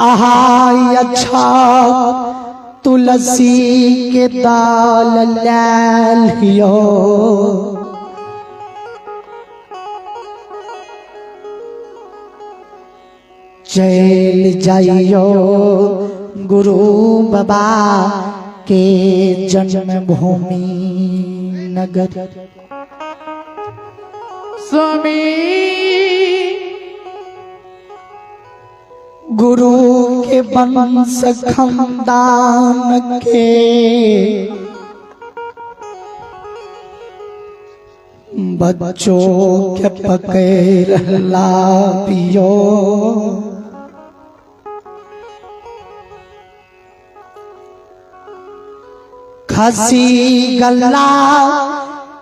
आहाय अच्छा तुलसी के दाल ले लियो चल जाइयो गुरु बाबा के जन्मभूमि नगर। स्वामी गुरु के वंश खानदान के बच्चों के पकड़ लाबियो खसी गला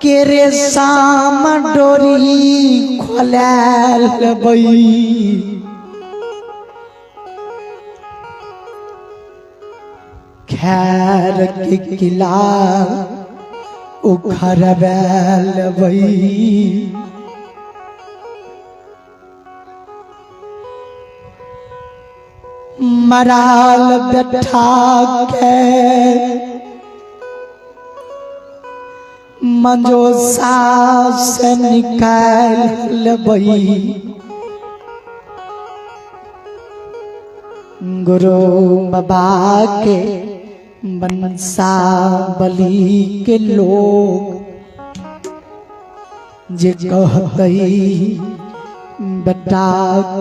के रेशम डोरी खोले लेबै खैर के किला उखड़बै लेबै मराल बैठा के मंजोसा से निकाल लेबै गुरु बाबा के वंशावली के लोग जे कहतई बेटा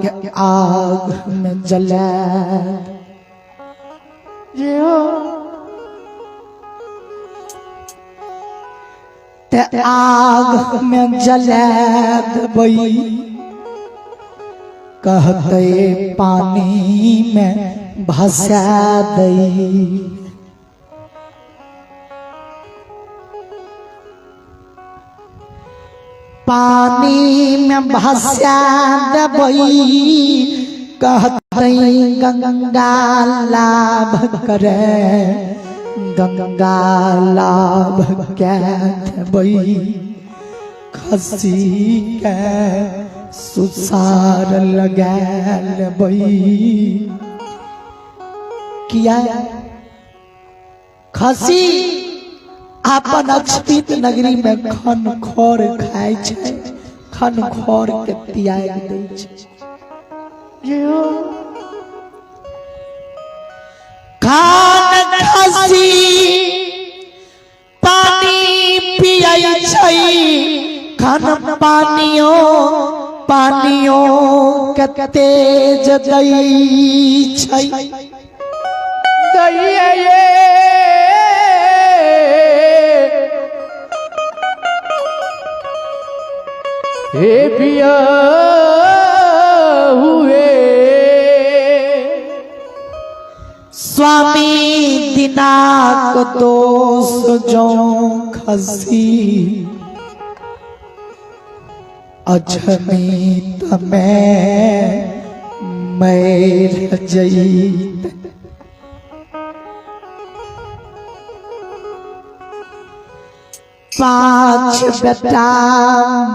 के आग में जला ते आग में जला देबै कहते पानी में भसा दई। पानी में भसा देबै कहते गंगा लाभ करे गंगा लाभ के देबै खसी के सुसार लगा लेबै। किया खसी अपन अक्षपित नगरी में खन खोर खाय छै, खन खोर के त्याग दै छै। खान खसी पानी पियै छै, खान पानियो पानियो के तेज दै छै। दैये हे पिया हुए स्वामी दिनाक दोष जो खसी अछमीत में मैर जईत। पांच बेटा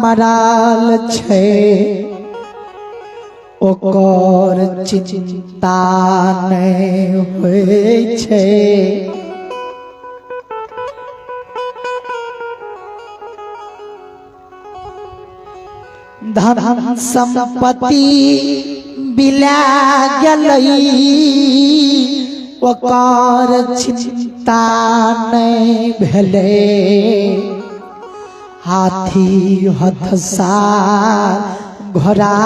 मराल छै ओकर चिंता नहीं होइ छै। धन संपत्ति बिला गेलै ओकर चिंता नहीं भेलै। हाथी हथसार घोड़ा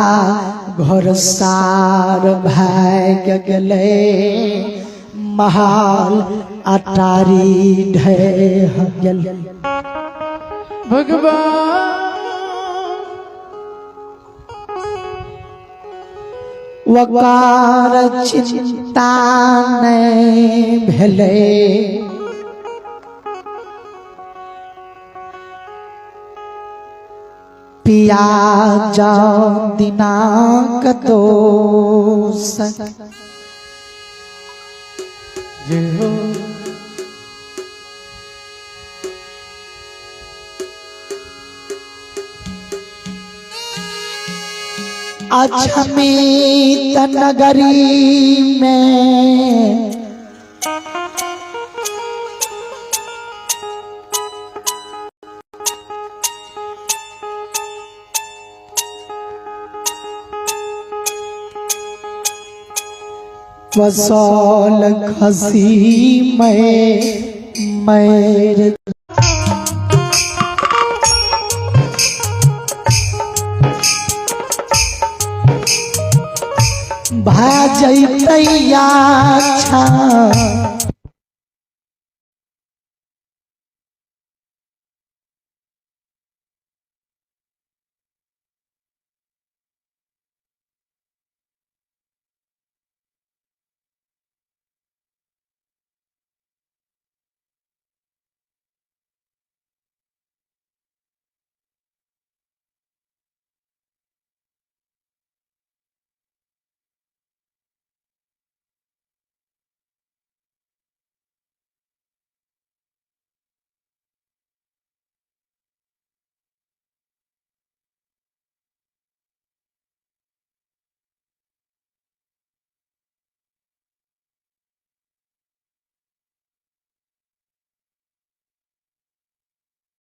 घोड़सार भाग गेलै महाल अटारी ढह गेलै। भगवान ओकर चिंता नहीं भेलै। पिया जाओ दिनाक दोष जय हो। अक्षमित नगरी में बसौल खसी मैं मैर भाजैतैया छा।